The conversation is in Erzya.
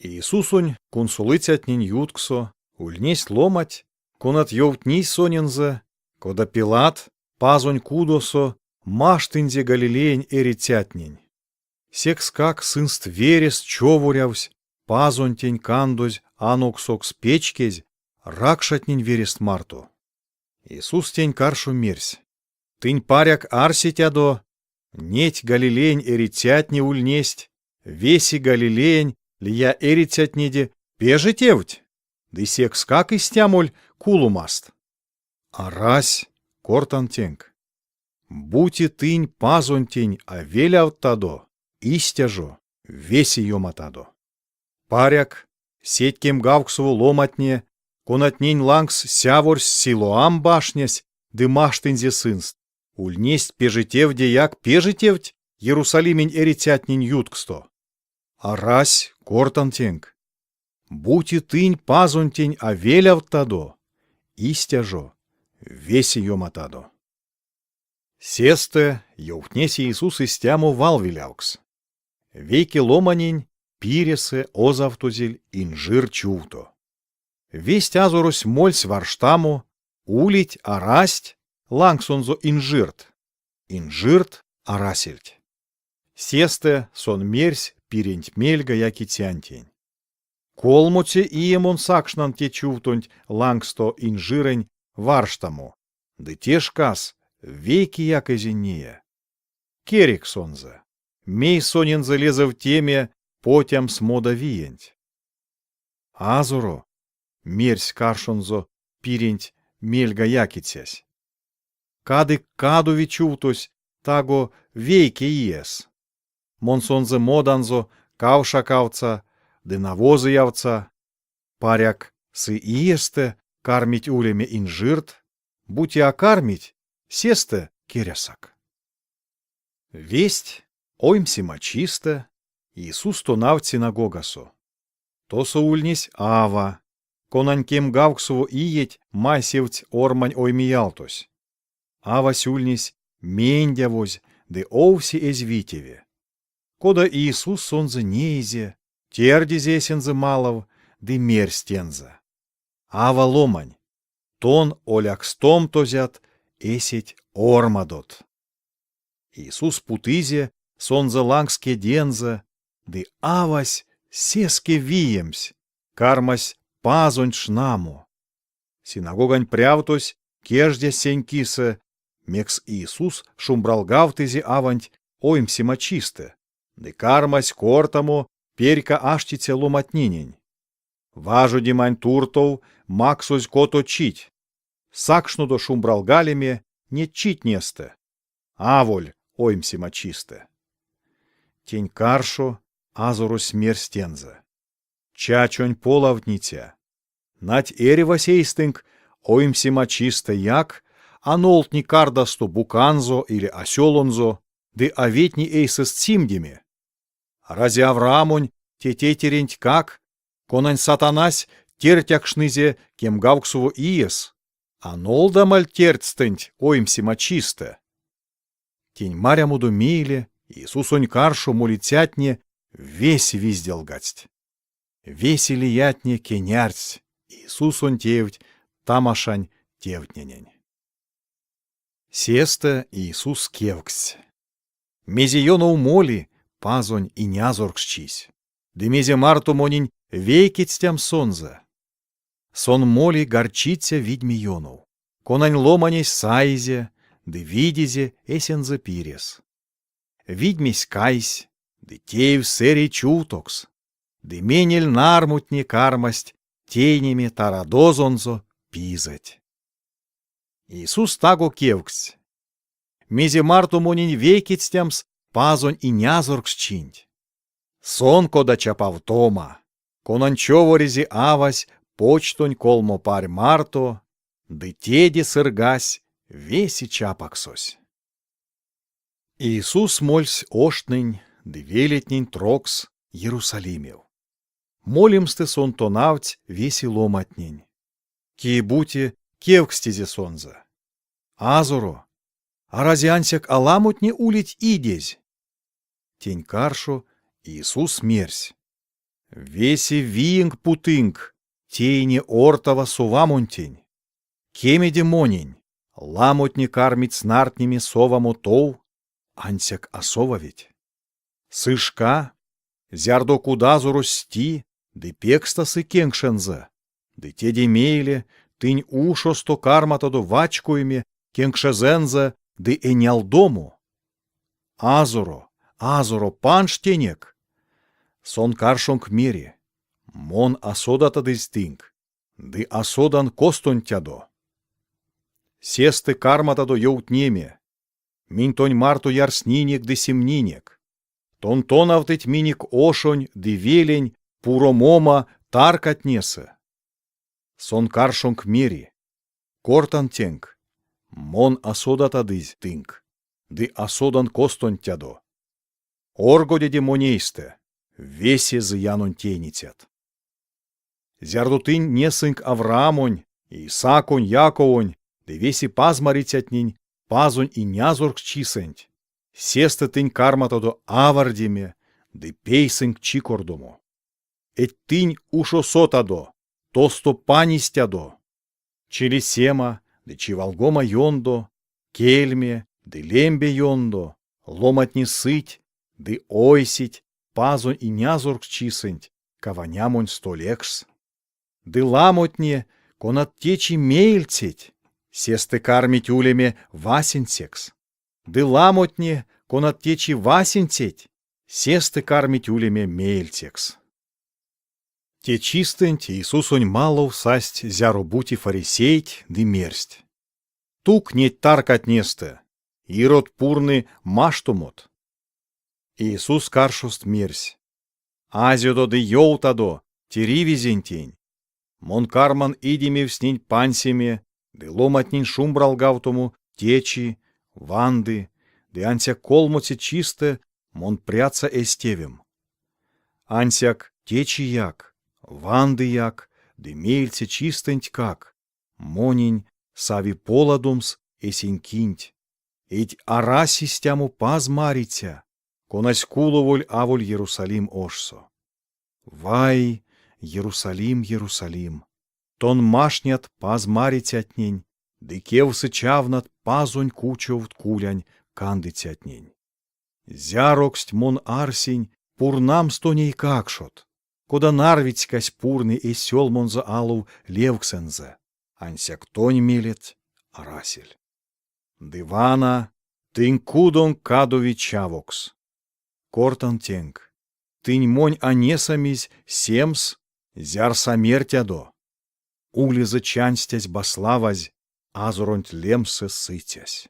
Иисусонь кунсолыцятнень ютксо ульнесть ломанть, конат ёвтнизь сонензэ, кода Пилат Пазонь кудосо маштынзе Галилеянь эрицятнень. Секскак сынст верест човорявсь Пазонтень кандозь аноксокс печкезь ракшатнень верест марто. Иисус тень каршо мерсь: Тынь паряк арсетядо, неть Галилеянь эрицятне ульнесть весе Галилеянь лия эрицятнеде пежетевть, ды секскак истямоль куломаст? Арась, кортан тенк. Бути тынь Пазонтень а велявттадо, истя жо весе ёматадо. Паряк, сеть кемгавксово ломатне, конатнень лангс сяворсь Силоам башнясь ды маштынзе сынст, ульнесть пежетевдеяк пежетевть Ерусалимень эрицятнень ютксто. Арась, кортан тенк, бути тынь Пазонтень а велявттадо, истя жо весе ёматадо. Сестэ ёвтнесь Иисус истямо валвелявкс. Вейке ломанень пиресэ озавтозель инжир чувто. Весть азорось мольсь варштамо, улить-арасть лангсонзо инжирт. Инжирт арасельть. Сестэ сон мерсь пиренть мельга якицянтень. Колмоце ие мон сакшнан те чувтонть лангсто инжирэнь варштамо, ды те шкас вейкеяк эзинь нее. Керик сонзэ. Мей сонензэ лезэвтеме потямс мода виенть. Азоро, мерсь каршонзо пиренть мельга якицясь. Кадык кадови чувтось таго вейке иес. Мон сонзэ моданзо кавшакавтса ды навозыявтса. Паряк, сы иестэ кармить улеме инжирт, бути а кармить, сестэ керясак. Весть, оймсема чистэ, Иисус тонавтсь синагогасо. Тосо ульнесь ава, конань кемгавксово иеть майсевтсь ормань оймеялтось. Авась ульнесь мендявозь ды овсе эзь витеве. Кода Иисус сонзэ неизе, тердизе эсензэ малав ды мерсь тензэ: Ава ломань, тон олякстомтозят эсеть ормадот. Иисус путызе сонзэ лангс кедензэ, ды авась сеске виемсь, кармась Пазонть шнамо. Синагогань прявтось кеждясь сень кисэ, мекс Иисус шумбралгавтызе аванть оймсема чистэ, ды кармась кортамо перька аштиця ломатненень. Важодемань туртов максозь кото чить. Сакшнодо шумбралгалеме неть читнестэ, аволь оймсема чистэ. Тень каршо азорось мерсь тензэ: Чачонь полавтниця, нать эрьвась эйстэнк оймсема чистэяк а нолдтни кардасто буканзо или осёлонзо ды а ветни эйсэст симдеме? Арази Авраамонь те тейтерентькак, конань сатанась тертякшнызе кемгавксово иес, а нолдамаль тердьстэнть оймсема чистэ? Тень марямодо мейле Иисусонь каршо молицятне весе визделгадсть. Весе лиятне кенярдсть Иисусонь тевть тамашань тевтненень. Сестэ Иисус кевкстсь: Мезе ёнов моли Пазонь инязорксчись, ды мезе марто монень вейкетстямс сонзэ? Сон моли горчиця видьме ёнов, конань ломанесь саизе ды видизе эсензэ пирес. Видьмесь кайсь, ды теевсь сэрей чувтокс, ды менель нармутне кармасть тейнеме тарадозонзо пизэть. Иисус таго кевкстсь: Мезе марто монень вейкетстямс Пазонь инязорксчинть? Сон кода чапавтома, конань човоризе авась почтонь колмо парь марто, ды теде сыргась весе чапаксось. Иисус мольсь оштнэнь ды велетнень трокс Ерусалимев. Молемстэ сон тонавтсь весе ломантнень. Кие-бути кевкстизе сонзэ: Азоро, арази ансяк аламотне улить идезь? Тень каршо Иисус мерсь: Весе виенк путынк те ине ортава совамонтень. Кемеде монень, ламотне кармить снартнеме совамо тов, ансяк а совавить. Сы шка, зярдо кудазорось сти ды пекстасы кенкшензэ, ды теде мейле тынь ушосто карматадо вачкоеме кенкшезэнзэ ды энялдомо. Азоро, Азоро, панжт тенек! Сон каршонк мери, Мон а содатадызь тынк, ды а содан костонтядо. Сестэ карматадо ёвтнеме, Минь тонь марто ярснинек ды симнинек. Тон тонавтыть минек ошонь ды велень пуромома таркатнесэ. Сон каршонк мери, Кортан тенк, мон а содатадызь тынк, ды а содан костонтядо. Оргодеде монь эйстэ, весе зыянонь тейницят. Зярдо тынь несынк Авраамонь, Исааконь, Яковонь ды весе пазмарицятнень Пазонь инязорксчисэнть, сестэ тынь карматадо авардеме ды пейсэнк чикордомо. Эдь тынь ушосотадо, тосто панистядо. Чилисема ды чивалгома ёндо, кельме ды лембе ёндо ломантне сыть ды ойсить Пазонь инязорксчисэнть каванямонь столь экшс. Ды ламотне, конат течи меельцеть, сестэ кармить улеме васенцекс. Ды ламотне, конат течи васенцеть, сестэ кармить улеме меельцекс. Те чистэнть Иисусонь малав састь зяро-бути фарисейть ды мерсть: Тук неть таркатнестэ, Ирод пурны маштомот. Иисус каршост мерсь: Азёдо ды ёвтадо те ривезентень, мон карман идемевстнень пансеме ды ломантнень шумбралгавтомо течи, ванды, ды ансяк колмоце чистэ мон прядса эсь тевем. Ансяк течияк, вандыяк ды меельце чистэнтькак монень сави поладомс эсень кинть, эдь арась истямо пазмариця, конась куловоль аволь Ерусалим ошсо. Вай, Ерусалим, Ерусалим, тон маштнят пазмарицятнень ды кевсэ чавнат Пазонь кучовт кулянь кандыцятнень. Зяроксть мон арсинь пурнамс тонь эйкакшот, кода нарвицькась пурны эсь сёлмонзо алов левксэнзэ, ансяк тонь мелеть арасель. Ды вана тынь кудонк кадови чавокс. Кортан тенк, тынь монь а несамизь семс, зярс а мертядо. Улезэ чанстязь-баславазь Азоронть лемсэ сыцясь.